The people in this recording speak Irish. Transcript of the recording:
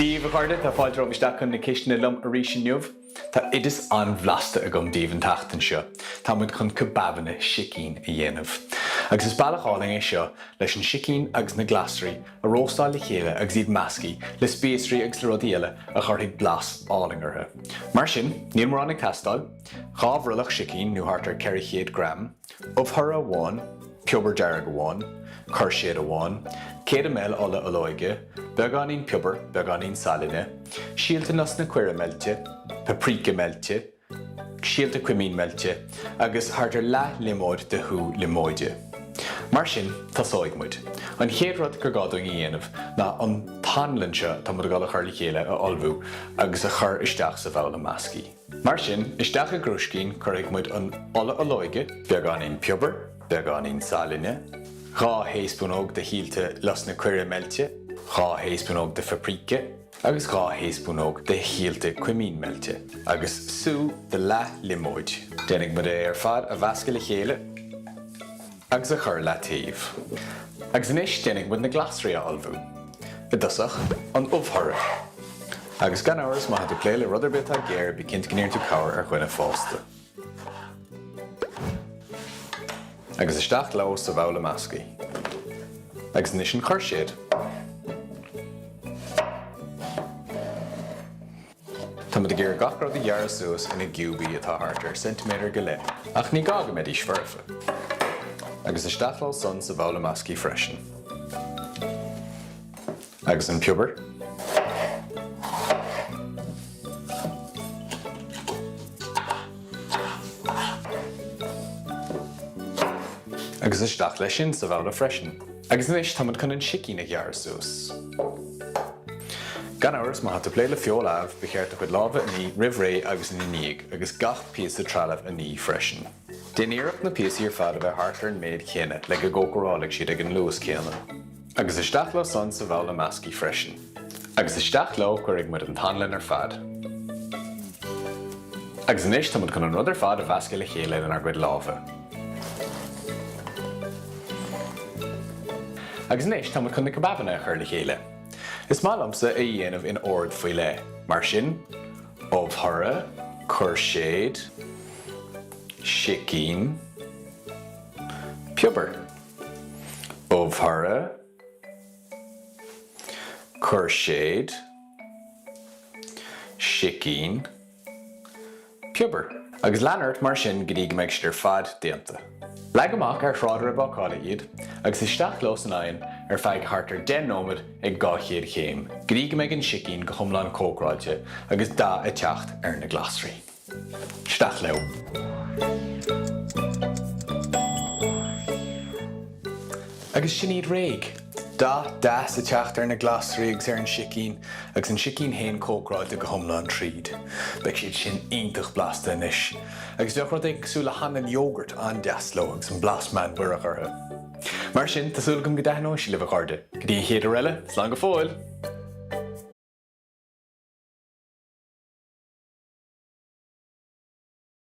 Dia daoibh, a chairde, tá fáilte romhaibh isteach chun na cistine liom arís inniu. Tá oideas an-bhlasta agam daoibh an tseachtain seo. Tá muid chun kebabanna sicín a dhéanamh. Agus is bealach álainn é seo leis an sicín agus na glasraí a róstáil le chéile agus iad measctha le spíosraí agus le rudaí eile a chuirfidh blas álainn orthu. Mar sin, níl mórán ag teastáil, 2 bhrollach sicín nó thart ar 400 gram, ubh chorra amháin, piobar dearg amháin, cúirséad amháin, 100 ml ola olóige, beagáinín piobair, beagáinín sailinne, síolta lus na caoire meilte, paprika meilte, síolta cuimín meilte agus thart ar leath liomóid de shú liomóide. Mar sin, tosóidh muid. An chéad rud gur gá dúinn a dhéanamh ná an t-anlann seo atá muid ag dul a chur le chéile a ullmhú agus a chur isteach sa bhabhla measctha. Mar sin, isteach i gcrúiscín cuirfidh muid an ola olóige, beagáinín piobair, beagáinín sailinne, 2 thaespúnóg de shíolta lus na caoire meilte, 2 thaespúnóg de phaprika agus 2 thaespúnóg de shíolta cuimín meilte, agus sú de leath liomóid. Déanfaidh muid é ar fad a mheascadh le chéile agus a chur leataobh. Agus anois déanfaidh muid na glasraí a ullmhú. I dtosach, an ubh chorra. Agus gan amhras, má tá tú ag plé le rud ar bith atá géar, bí cinnte go n-iarrann tú cabhair ar dhuine fásta. Agus isteach leo sa bhabhla measctha. Agus anois an chúirséad. Tá muid ag iarraidh gach rud a ghearradh suas ina gciúbaí atá thart ar ceintiméadar go leith, ach ní gá go mbeidís foirfe. Agus isteach leo san sa bhabhla measctha freisin. Agus an piobar. Agus isteach leis sin sa bhabhla freisin. Agus anois tá muid chun an sicín a ghearradh suas. Gan amhras, má tá tú ag plé le feoil amh, ba cheart do chuid lámha a ní roimh ré agus ina ndiaidh, agus gach píosa trealaimh a ní freisin. Déan iarracht na píosaí ar fad a bheith thart ar an méid chéanna le go gcócarálfaidh siad ag an luas céanna. Agus isteach leo san sa bhabhla measctha freisin. Agus isteach leo cuirfidh muid an t-anlann ar fad. Agus anois tá muid chun an rud ar fad a mheascadh le chéile lenár gcuid lámha. Agus anois tá muid chun na kebabanna a chur le chéile. Is maith liomsa é a dhéanamh in ord faoi leith, mar sin, ubh chorra, cúirséad, sicín, piobar. Ubh chorra, cúirséad, sicín, piobar. Agus lean ort mar sin go dtí go mbeidh siad ar fad déanta. Leag amach ar thráidire bácála iad agus isteach leo san oigheann ar feadh thart ar 10 nóiméad ag 200 chéim, go dtí go mbeidh an sicín go hiomlán cócaráilte agus dath ag teacht ar na glasraí. Isteach leo. Agus sin iad réidh. Dath deas ag teacht ar na glasraí agus ar an sicín, agus an sicín féin cócaráilte go hiomlán tríd. Beidh siad sin iontach blasta anois. Agus bheadh rud éigin cosúil le hanlann yogurt an-deas leo agus an blas Meánmhuireach orthu. Mar sin, tá súil agam go dtaitneoidh sí libh a chairde. Go dtí an chéad uair eile, slán go fóill!